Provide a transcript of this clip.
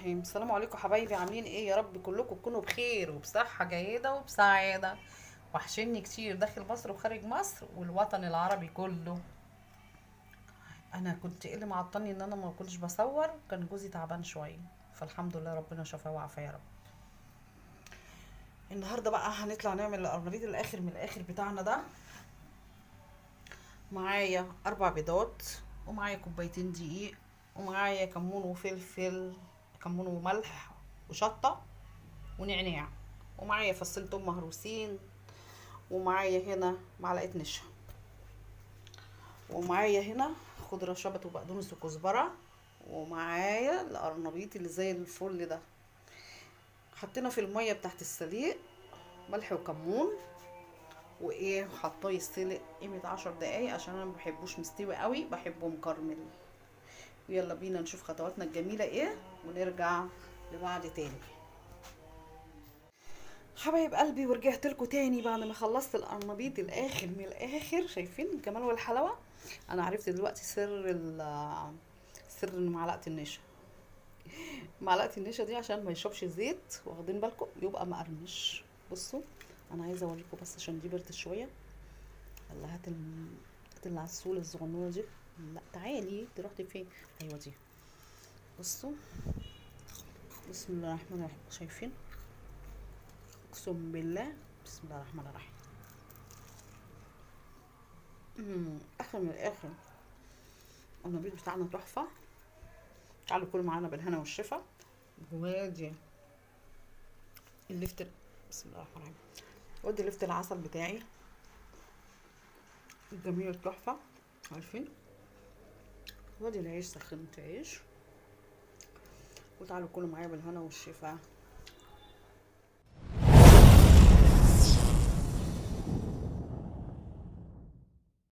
الرحيم. السلام عليكم حبايبي، عاملين ايه؟ يا رب كلكم تكونوا بخير وبصحة جيدة وبسعادة. وحشني كتير داخل مصر وخارج مصر والوطن العربي كله. انا كنت ايه اللي معطلني ان انا ما كنتش بصور؟ كان جوزي تعبان شوية، فالحمد لله ربنا شفاه وعافاه يا رب. النهارده بقى هنطلع نعمل القرنبيط الاخر من الاخر بتاعنا ده. معايا 4 بيضات، ومعايا كوبايتين دقيق، ومعايا كمون وفلفل، كمون وملح وشطة ونعناع، ومعايا فصين توم مهروسين، ومعايا هنا معلقة نشا، ومعايا هنا خضرة شبت وبقدونس وكزبرة، ومعايا القرنبيط اللي زي الفل ده. حطينا في المية بتاعت السليق ملح وكمون وايه، وحطاه يستلق قيمة 10 دقايق عشان انا ما بحبوش مستوي قوي، بحبه مكرمل. ويلا بينا نشوف خطواتنا الجميلة ايه ونرجع لبعض تاني. حبايب قلبي، ورجعت لكم تاني بعد ما خلصت القرنبيط الاخر من الاخر. شايفين الجمال والحلاوة؟ انا عرفت دلوقتي سر معلقة النشا. معلقة النشا دي عشان ما يشربش زيت، واخدين بالكم، يبقى مقرمش. بصوا انا عايزه اوريكم بس عشان دي بردت شوية. يلا هات العسوله الصغنونه دي. لا تعالي، انت رحتي فين؟ ايوه دي. بصوا بسم الله الرحمن الرحيم، شايفين؟ اقسم بالله بسم الله الرحمن الرحيم. اخر من الاخر. القرنبيط بتاعنا تحفة. تعالوا كلوا معانا بالهنا والشفا. وادي اللفت، بسم الله الرحمن الرحيم. وادي لفت العسل بتاعي الجميل التحفة، عارفين؟ وادي العيش، سخنت عيش. وتعالوا كلوا معايا بالهنا والشفا.